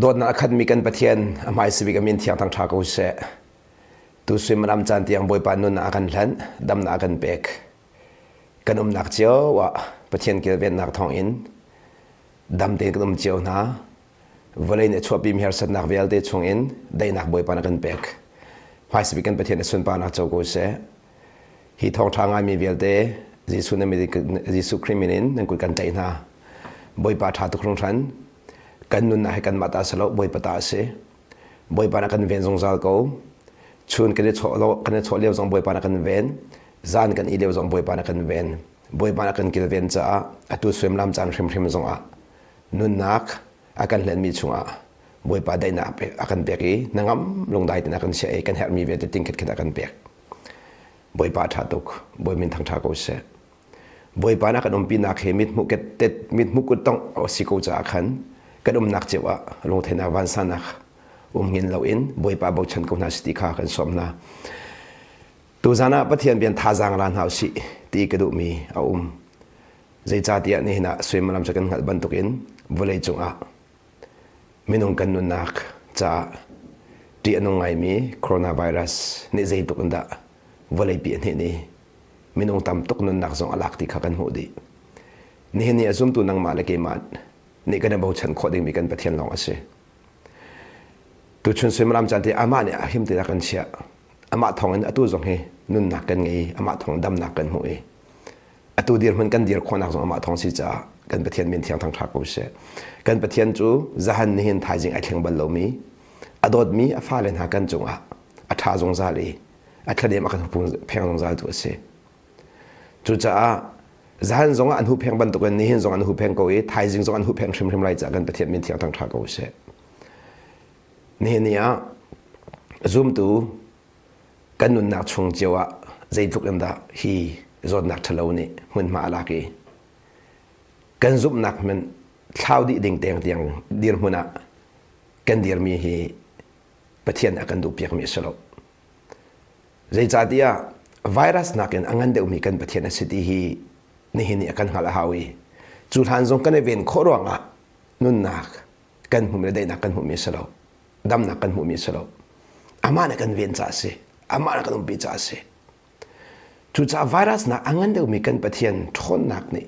Dawtnak a khatmi kan Pathian a hmaisabik a min thiang thangṭha ko seh. Tu suimilam caan tiang Bawipa nunnak a kan hlanh, damnak a kan pek. Kan umnak cio ah Pathian kilvennak thawngin dam tein kan um cio hna. Vawlei nih a chuahpimi harsatnak vialte chungin daihnak Bawipa na kan pek. Hmaisabik kan Pathian a sunparnak co ko seh. Hi thawngṭha ngaimi vialte Jesuh na Jesuh Khrih min in nan kut kan tlaih hna. Bawipa ṭha tuk hringhran. Kan nunnak hi kanmah ta si lo, Bawipa ta a si. Bawipa na kan ven zungzal ko. Chun kan i chawh lo, kan i chawh lio zong Bawipa na kan ven. Zan kan i lio zong Bawipa na kan ven. Bawipa na kan kilven caah atu suimlam caan hrimhrim zongah nunnak a kan hlenmi chungah Bawipa daihnak a kan pek i hnangam lungdai tein a kan chiah i kan herhmi vialte tingkhat khat a kan pek. Bawipa ṭha tuk, Bawi min thangṭha ko seh. Bawipa na kan umpinak hi mithmuh tet mithmuh kut tongh a si ko caah khan kan umnak cio ah lungtheinak vansanak um hngin loin Bawipa bochan ko hna si ti kha kan sawm hna. Tuzan ah Pathian bian thazaang la hna usih ti ka duhmi a um. Zeicahtiah nihin ah suimilam cu kan hngalh bantukin vawlei cungah minung kan nunnak caah ṭih a nung ngaimi coronavirus nih zeitluk in dah vawleipi a hninh i minung tam tuk nunnak zong a lak ti kha kan hmuh dih. Nihin ni a zumtu nangmah le keimah nih kan i bochan khawh dingmi kan Pathian lawng a si. Tuchun suimilam caan te amah nih a him te kan chiah. Amah thawngin atu zong hi nunnak kan ngei i amah thawng damnak kan hmuh i atu dirhmun kan dir khawhnak zong amah thawng si caah kan Pathian min thiang thangṭha ko seh. Kan Pathian cu zahan nihin thaizing ai thleng bal lomi a dawtmi a fale hna kan cungah a ṭha zungzal i a thladem a kan pheng zungzal tu a si. Cucaah zahan zongah an huhpheng bantukin nihin zong an huhpheng ko i thaizing zong an huhpheng hrimhrim lai caah kan Pathian min thiang thangṭha ko seh. Nihin ni ah zumtu kan nunnak chung cio ah zeitluk in dah hi zawtnak ṭhalo nih hmunhma a lak i kan zumhnak hmanh thlau dih ding tiang tiang dirhmun ah kan dirmi hi Pathian a kan duhpiakmi a si lo. Zeicahtiah virus nakin a ngan deuhmi kan Pathian a si ti hi nihin ni a kan hngalh a hau i cu hlan zong kan i ven khawh ruangah nunnak kan hmuhmi le daihnak kan hmuhmi a si lo. Damnak kan hmuhmi a si lo. Amah nih kan ven caah a si. Amah nih kan umpi caah a si. Cucaah virus nak a ngan deuhmi kan Pathian ṭhawnnak nih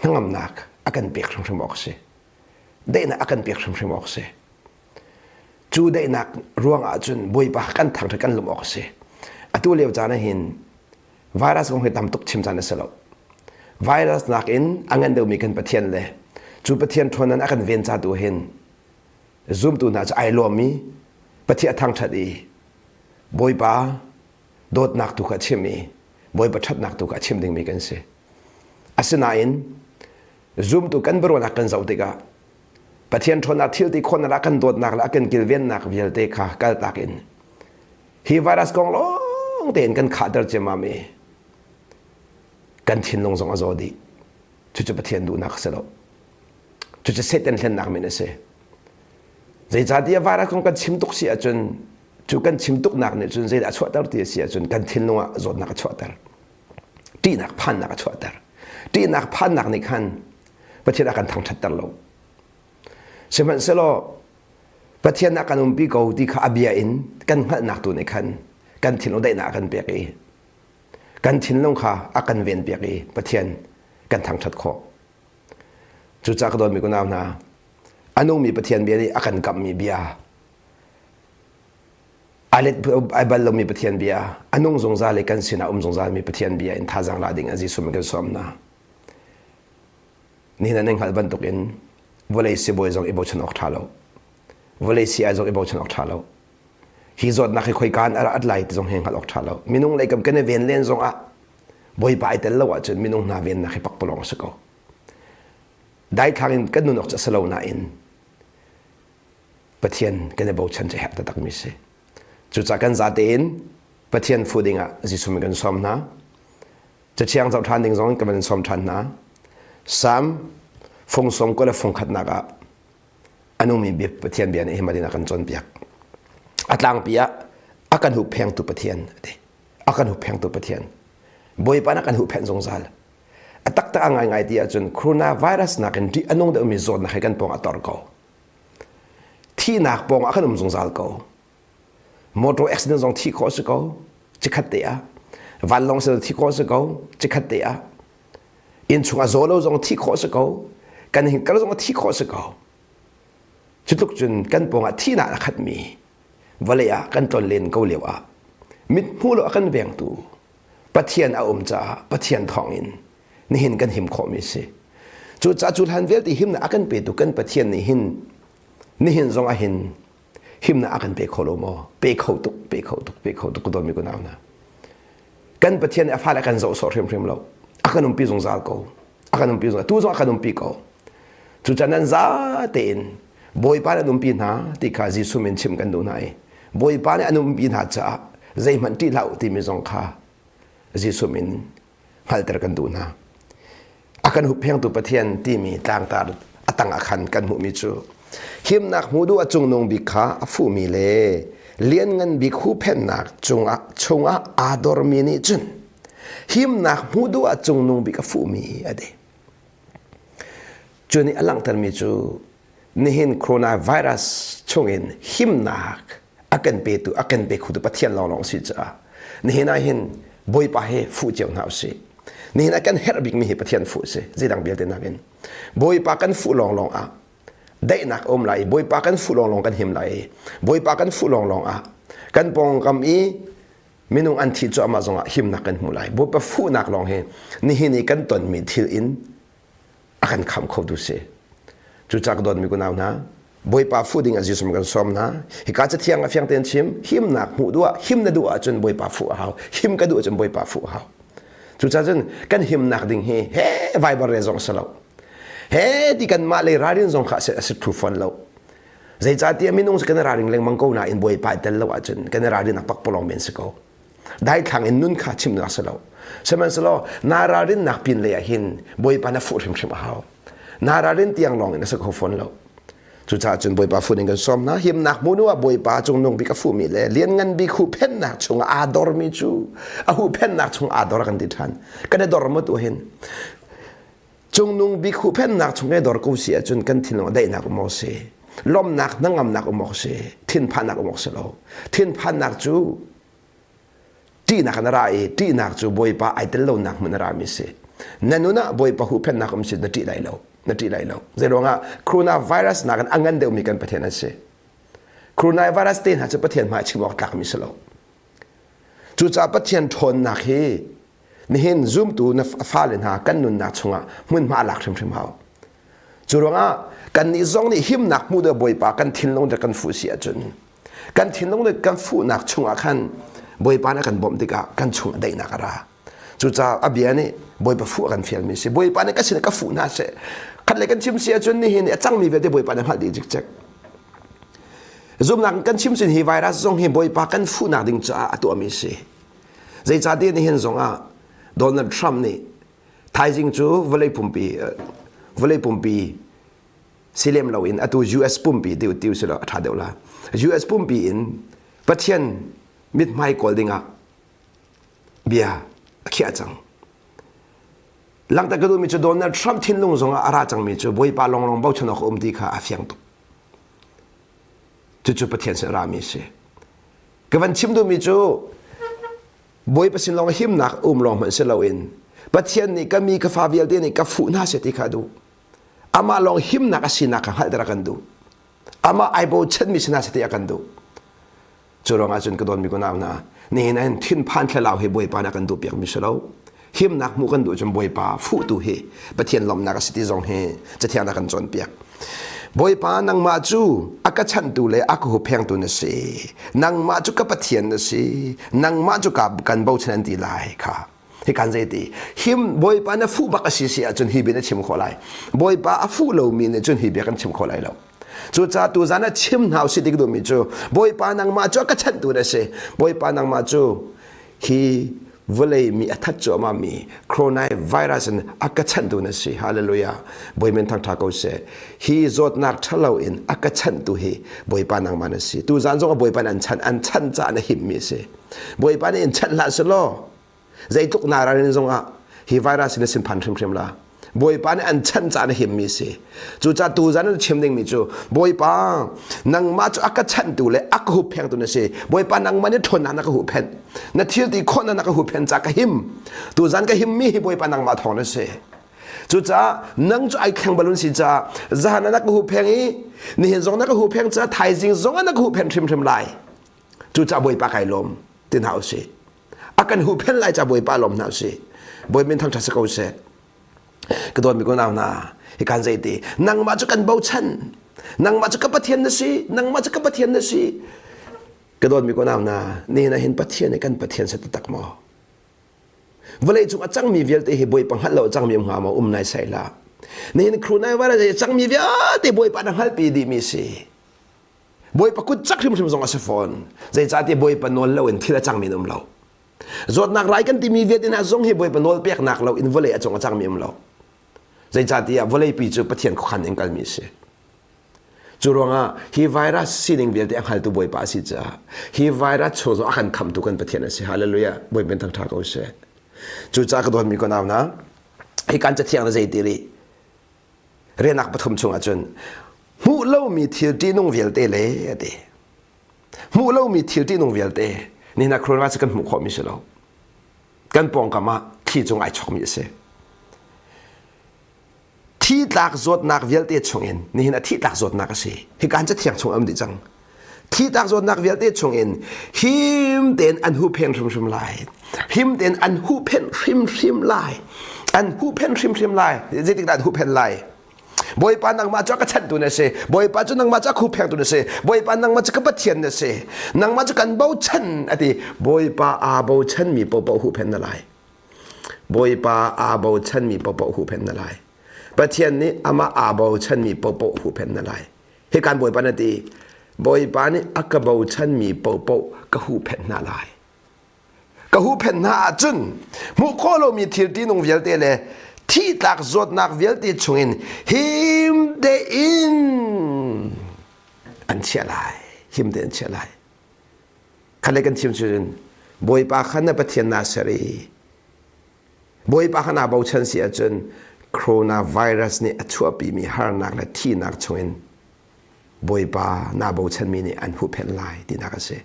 hnangamnak a kan pek hrimhrim awk a si. Daihnak a kan pek hrimhrim awk a si. Cu daihnak ruang ahcun Bawipa kan thangṭhat kan lawmh awk a si. Atu lio caan ah hin virus kong hi tam tuk chim caan a si lo. Virus nakin a ngan deuhmi kan Pathian le cu Pathian ṭhawnnak a kan ven ca tu hin zumtu hna cu ai lawm i Pathian a thangṭhat i Bawipa dawtnak tu kha a chim i Bawipa ṭhatnak tu kha a chim dingmi kan si. Asinain zumtu kan biaruahnak kan zoh tikah Pathian ṭhawnnak thil ti khawhnak a kan dawtnak le a kan kilvennak vialte kha kaltak in hi virus kong lawng tein kan khahter ciammam i kan thinlung zong a zaw dih. Cucu Pathian duhnak a si lo. Cucu Satan hlennak men a si. Zeicahtiah virus kong kan chim tuk si ahcun cu kan chim tuknak nih cun zeidah a chuahter ti a si ahcun kan thinlung ah zawtnak a chuahter. Ṭihnak phannak a chuahter. Ṭihnak phannak nih khan Pathian a kan thangṭhatter lo. Sihmanhsehlaw Pathian a kan umpi ko ti kha a bia in kan hngalhnak tu nih khan kan thinlung daihnak a kan pek i kan thinlung kha a kan venpiak i Pathian kan thangṭhat khawh. Cucaah ka dawtmi kunau hna, a nungmi Pathian bia nih a kan kamhmi bia, ai let ai bal lomi Pathian bia, a nung zungzal i kan sinah um zungzalmi Pathian bia in thazaang la ding ah Jesuh min kan sawm hna. Nihin ah nan hngalh bantukin vawlei sibawi zong i bochan awk ṭha lo. Vawlei sii zong i bochan awk ṭha lo. Hi zawtnak hi khoika in a rat lai ti zong hi hngalh awk ṭha lo. Minung lei kam kan i ven len zong ah Bawipa ai tel lo ahcun minung hna vennak hi pakpalawng a si ko. Daithlang in kan nun awk cu a si lo nain Pathian kan i bochan cu herh taktakmi si. Cucaah kan zate in Pathian fu dingah Jesuh min kan sawm hna. Cathiang zoh ṭhan ding zong kan van sawm ṭhan hna. Salm fung sawm kul le fung khatnak ah a nungmi Pathian bia nih hi madin a kan cawnpiak. A tlangpi ah a kan huhphengtu Pathian a ti. A kan huhphengtu Pathian. Bawipa nih a kan huhphenh zungzal. A taktak a ngaingai ti ahcun coronavirus nakin ṭih a nung deuhmi zawtnak hi kan pawng a tor ko. Thihnak pawng ah kan um zungzal ko. Motor accident zong thih khawh si ko. Cikhat te ah. Vanlawng accident thih khawh si ko. Cikhat te ah. Innchung a zaw lo zong thih khawh si ko. Kan hingkal zong thih khawh si ko. Cutluk cun kan pawng ah thihnak a khatmi vawlei ah kan tlonlen ko lio ah mithmuh lo a kan vengtu Pathian a um caah Pathian thawngin nihin kan him khawhmi si. Cucaah cu hlan vialte himnak a kan petu kan Pathian nih hin nihin zong ah hin himnak a kan pe kho lo maw? Pe kho tuk, pe kho tuk, pe kho tuk ka dawtmi kunau hna. Kan Pathian nih a fale a kan zoh sawh hrimhrim lo. A kan umpi zungzal ko. A kan umpi zungzal. Tu zong a kan umpi ko. Cucaah nan za tein Bawipa nih an umpi hna ti kha Jesuh min chim kan duh hna i Bawipa nih an umpi hna caah zeihmanh ṭih hlah u timi zong kha Jesuh min hngalhter kan duh hna. A kan hupphengtu Pathian timi tlangtar a tang ah khan kan hmuhmi cu himnak hmu duh a cungnung bik kha a fuhmi le lianngan bik huhphenhnak cungah chungah aa dormi nih cun himnak hmu duh a cungnung bik a fuhmi a ti. Cu nih a langhtermi cu nihin coronavirus chungin himnak a kan petu a kan pe khotu Pathian lawnglawng si caah nihin ah hin Bawipa he fuh cio hna usih. Nihin ah kan herh bikmi hi Pathian fuh si zeidang vialte nakin. Bawipa kan fuh lawnglawng ah daihnak a um lai i Bawipa kan fuh lawnglawng kan him lai i Bawipa kan fuh lawnglawng ah kan pawngkam i minung an thih cuahmah zongah himnak kan hmu lai. Bawipa fuhnak lawng hi nihin i kan tonmi thil in a kan khamh khotu si. Cucaah ka dawtmi kunau hna, Bawipa fuh ding ah Jesuh kan sawm hna. Hika cathiang a fiang tein chim, himnak hmuh duh ah, him na duh ahcun Bawipa fuh a hau. Him ka duh ahcun Bawipa fuh a hau. Cucaah cun kan himnak ding hi he Viber re zong si lo. He ti kanmah lei ralrin zong kha a si thlu fawn lo. Zeicahtiah minung cu kan i ralring lengmang ko nain Bawipa i tel lo ahcun kan i ralrinnak pakpalawng men si ko. Daithlang in nun kha chimnak si lo. Sihmanhsehlaw naa ralrinnak pin lei ah hin Bawipa na fuh hrimhrim a hau. Naa ralrin tiang lawng in a si kho fawn lo. Cucaah cun Bawipa fuh in kan sawm hna. Himnak hmu hnu ah Bawipa cungnung bik a fuhmi le lianngan bik huhphenhnak chungah aa dormi cu a huhphenhnak chung aa dor kan ti ṭhan. Kan i dor maw tu hin? Cungnung bik huhphenhnak chung i dor ko si ahcun kan thinlung a daihnak um awk si. Lawmhnak hnangamnak um awk si. Thinphannak um awk si lo. Thinphannak cu ṭihnak in a ra i ṭihnak cu Bawipa ai tel lonak hmun a rami si. Na nun ah Bawipa huhphenhnak um si na ṭih lai lo. Na ṭih lai lo. Zeiruangah coronavirus nakin a ngan deuhmi kan Pathian an si. Coronavirus te hna cu Pathian hmai chim awk tlakmi si lo. Cucaah Pathian ṭhawnnak hi nihin zumtu na fale hna kan nunnak chungah hmunhma a lak hrimhrim hau. Cu ruangah kannih zong nih himnak hmu deuh Bawipa kan thinlung le kan fuh si ahcun kan thinlung le kan fuhnak chungah khan Bawipa nih a kan bawmh tikah kan chung a daihnak a ra. Cucaah a bia nih Bawipa fuh a kan fialmi si. Bawipa nih ka sin ka fuh hna seh. Khat le kan chim si ahcun nihin a cangmi vialte Bawipa nih hngalh dih cikcek. Zumnak kan chim sin hi virus zong hi Bawipa kan fuhnak ding caah a tuahmi si. Zeicahtiah nihin zongah Donald Trump nih thaizing cu vawlei pumpi vawlei pumpi si lem loin atu US pumpi ti ti usih law a ṭha deuh la. US pumpi in Pathian mithmai kawl dingah bia a khiah cang. Langhter ka duhmi cu Donald Trump thinlung zongah a ra cangmi cu Bawipa lawnglawng bochan awk a um ti kha a fiang tuk. Cucu Pathian sin a rami a si. Ka van chim duhmi cu Bawipa sin lawng himnak um lawng hmanh si loin Pathian nih ka mi ka fa vialte nih ka fuh hna seh ti kha a duh. Amah lawng himnak a sinak kha hngalhter a kan duh. Amah ai bochanmi si hna seh ti a kan duh. Cu ruangah cun ka dawtmi kunau hna, nihin ah hin thinphan thlalau hi Bawipa nih a kan duhpiakmi si lo. Himnak hmuh kan duh cun Bawipa fuhtu hi Pathian lawmhnak a si ti zong hi Cathiang nih a kan cawnpiak. Bawipa nangmah cu a ka chanhtu le a ka hupphengtu na si. Nangmah cu ka Pathian na si. Nangmah cu ka kan bochan an ti lai kha. Hi kan zei ti him Bawipa na fuh bak a si si ahcun hi bia na chim khawh lai. Bawipa a fuh lomi nih cun hi bia kan chim khawh lai lo. Cucaah tuzan ah chim hna usih ti ka duhmi cu Bawipa nangmah cu a ka chanhtu na si. Bawipa nangmah cu hi vawlei mi a that cuahmah mi coronavirus in a ka chanhtu na si. Hallelujah. Bawi thangtha ko seh. Hi zawtnak ṭhalo in a ka chanhtu hi Bawipa nangmah na si. Tuzan zong ah Bawipa nih an chanh an chanh caah na himmi a si. Bawipa nih in chanh hlah selaw zeitluk naa ralrin zong ah hi virus in na sin phan hrimhrim la. Bawipa nih an chanh caan a himmi si. Cucaah tuzan an chim dingmi cu Bawipa nangmah cu a ka chanhtu le a ka hupphengtu na si. Bawipa nangmah nih ṭhawnnak na ka huhphenh. Na thil ti khawhnak na ka huhphenh caah ka him. Tuzan ka himmi hi Bawipa nangmah thawng na si. Cucaah nang cu ai thleng balun si caah zahan ah na ka huhpheng i nihin zong na ka huhpheng caah thaizing zong ah na ka huhphenh hrimhrim lai. Cucaah Bawipa kai lawm ti hna usih. A kan huhphenh lai caah Bawipa lawm hna usih. Bawi min thangṭhat si ko seh. Ka dawtmi ko nau hna, hi kan zei ti nangmah cu kan bochan. Nangmah cu ka Pathian na si. Nangmah cu ka Pathian na si. Ka dawtmi ko nau hna, nihin ah hin Pathian hi kan Pathian si taktak maw? Vawlei cung a cangmi vialte hi Bawipa hngalh lo a cangmi um hnga maw? Um nai sai hlah. Nihin coronavirus hi a cangmi vialte Bawipa na hngalhpi dihmi si. Bawipa kut cak hrimhrim zong a si fawn. Zeicahtiah Bawipa nawl loin thil a cangmi an um lo. Zawtnak rai kan timi vialte hna zong hi Bawipa nawl peknak lo in vawlei a cung a cangmi um lo. Zeicahtiah vawleipi cu Pathian khuakhan in kalmi a si. Cu ruangah hi virus sining vialte a hngaltu Bawipa a si caah hi virus chung zong a kan khamtu kan Pathian a si. Hallelujah. Bawipa thangṭha ko seh. Cucaah ka dawtmi ka nau hna, hi kan cathiang na zei ti rih? Rianak pathum chungah cun hmuh lomi thil ṭihnung vialte le a ti. Hmuh lomi thil ṭihnung vialte nihin ah coronavirus kan hmuh khawhmi si lo. Kan pawngkam ah thli cung ai chokmi a si. Thi tlak zawtnak vialte chungin nihin a thi tlak zawtnak a si. Hi kan cathiang chung am dih cang. Thi tlak zawtnak vialte chungin him tein an huhphen hrimhrim lai. Him tein an huhphen hrimhrim lai. An huhphen hrimhrim lai. Zeitik dah an huhphen lai? Bawipa nangmah cu a ka chanhtu na si. Bawipa cu nangmah cu a huhphengtu na si. Bawipa nangmah cu ka Pathian na si. Nangmah cu kan bochan a ti. Bawipa aa bochanmi paohpaoh huhphen na lai. Bawipa aa bochanmi paohpaoh huhphenh na lai. Pathian nih amah aa bochanmi paohpaoh huhphenh na lai. Hi kan Bawipa na ti. Bawipa nih a ka bochanmi paohpaoh ka huhphenh hna lai. Ka huhphenh hna ahcun hmuh khawh lomi thil ṭihnung vialte le thihtlak zawtnak vialte chungin him tein an chiah lai. Him tein an chiah lai. Khat le kan chim cun Bawipa kha na Pathian naa ser i Bawipa kha naa bochan si ahcun coronavirus nih a chuahpimi harnak le thihnak chungin Bawipa naa bochanmi nih an huhphenh lai tinak a si.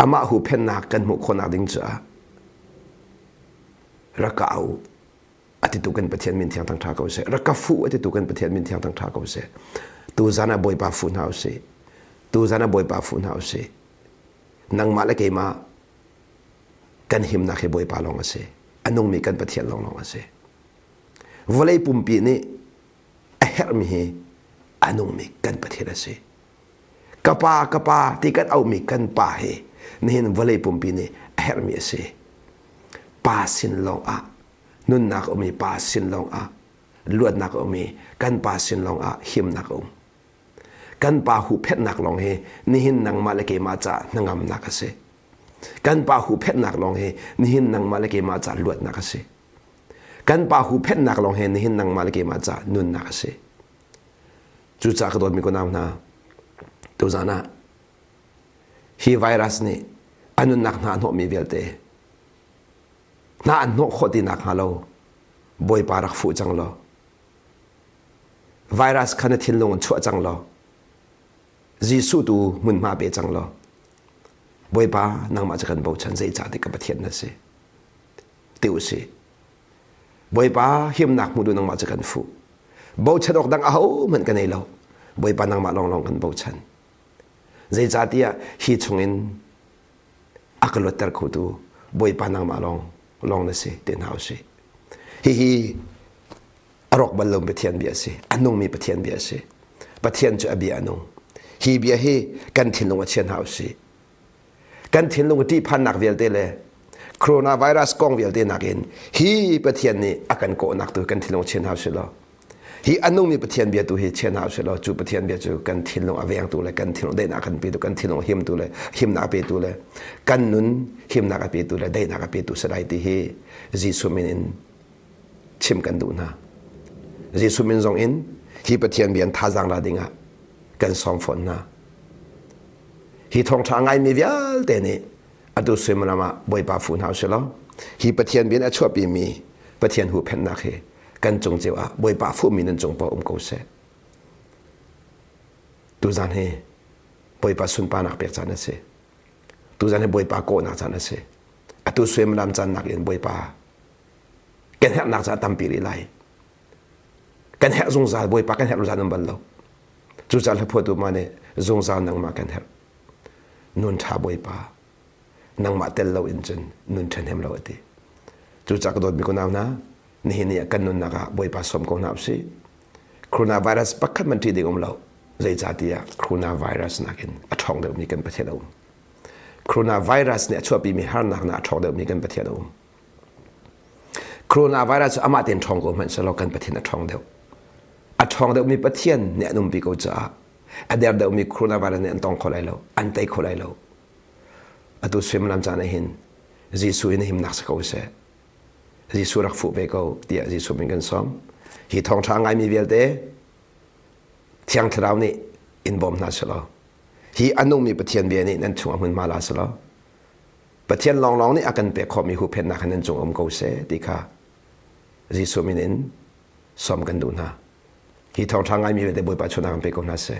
Amah huhphenhnak kan hmuh khawhnak ding caah rak ka au a titu kan Pathian min thiang thangṭha ko seh. Rak ka fuh a titu kan Pathian min thiang thangṭha ko seh. Tuzan ah Bawipa fuh hna usih. Tuzan ah Bawipa fuh hna usih. Nangmah le keimah kan himnak hi Bawipa lawng a si. A nungmi kan Pathian lawnglawng a si. Vawlei pumpi nih a herhmi hi a nungmi kan Pathian a si. Ka pa, ka pa ti kan auhmi kan pa hi nihin vawlei pumpi nih a herhmi a si. Pa sin lawng ah nunnak a um i pa sin lawng ah luatnak a um i kan pa sin lawng ah himnak a um. Kan pa huhphenhnak lawng hi nihin nangmah le keimah caah hnangamnak a si. Kan pa huhphenhnak lawng hi nihin nangmah le keimah caah luatnak a si. Kan pa huhphenhnak lawng hi nihin nangmah le keimah caah nunnak a si. Cucaah ka dawtmi ka nau hna, tuzan ah hi virus nih a nunnak hna a hnawhmi vialte hna an hnawh khawh ti nakhnga lo Bawipa rak fuh cang law virus kha na thinlung in chuah cang law Jesuh tu hmunhma pe cang law Bawipa nangmah cu kan bochan zeicah ti ka Pathian na si ti usih Bawipa himnak hmu duh nangmah cu kan fuh bochan awk dang ahohmanh ka nei lo Bawipa nangmah lawnglawng kan bochan zeicahtiah hi chungin a ka luatter khotu Bawipa nangmah lawng lawng na si te hna usih. Hihi a rawk bal lo Pathian bia a si. A nungmi Pathian bia a si. Pathian cu a bia a nung. Hi bia hi kan thinlung a chia hna usih. Kan thinlung a ṭihphannak vialte le coronavirus kong vialte nakin hi Pathian nih a kan kawhnak tu kan thinlung chia hna usih law Hi a nungmi Pathian bia tu hi chia hna usih law cu Pathian bia cu kan thinlung a vengtu le kan thinlung daihnak a kan petu kan thinlung himtu le himnak a petu le kan nun himnak a petu le daihnak a petu si lai ti hi Jesuh min in chim kan duh hna. Jesuh min zong in hi Pathian bia in thazaang la ding ah kan sawm fawn hna. Hi thawngṭha ngaimi vialte nih atu suimilam ah Bawipa fuh hna usih law hi Pathian bia in a chuahpimi Pathian huhphenhnak hi kan cung cio ah Bawipa fuhmi nan cung paoh um ko seh. Tuzan hi Bawipa sunparnak pek caan a si. Tuzan hi Bawipa kawhnak caan a si. Atu suimilam caan nakin Bawipa kan herhnak caan tampi rih lai. Kan herh zungzal Bawipa kan herh zungzal nan bal lo. Cucaah hlaphuatu ma nih zungzal nangmah kan herh. Nun ṭha Bawipa nangmah tel lo in cun nun ṭhahnem lo a ti. Cucaah ka dawtmi kunau hna, nihin ni ah kan nunnak ah Bawipa sawm ko hna usih. Coronavirus pakhat man ṭih ding um lo. Zeicahtiah coronavirus nakin a ṭhawng deuhmi kan Pathian a um. Coronavirus nih a chuahpimi harnak na a ṭhawng deuhmi kan Pathian a um. Coronavirus cu amah tein ṭhawng ko hmanh selaw kan Pathian a ṭhawng deuh. A ṭhawng deuhmi Pathian nih an umpi ko caah a der deuhmi coronavirus nih an tong kho lai lo, an tei kho lai lo. Atu suimilam caan ah hin Jesuh in himnak si ko seh. Jesuh rak fuh ve ko tiah Jesuh min kan sawm. Hi thawngṭha ngaimi vialte Thiang Thlarau nih in bawm hna selaw hi a nungmi Pathian bia nih nan chungah hmunhma la selaw Pathian lawnglawng nih a kan pek khawhmi huhphenhnak hin nan cung um ko seh ti kha Jesuh min in sawm kan duh hna. Hi thawngṭha ngaimi vialte Bawipa chuahnak kan pe ko hna seh.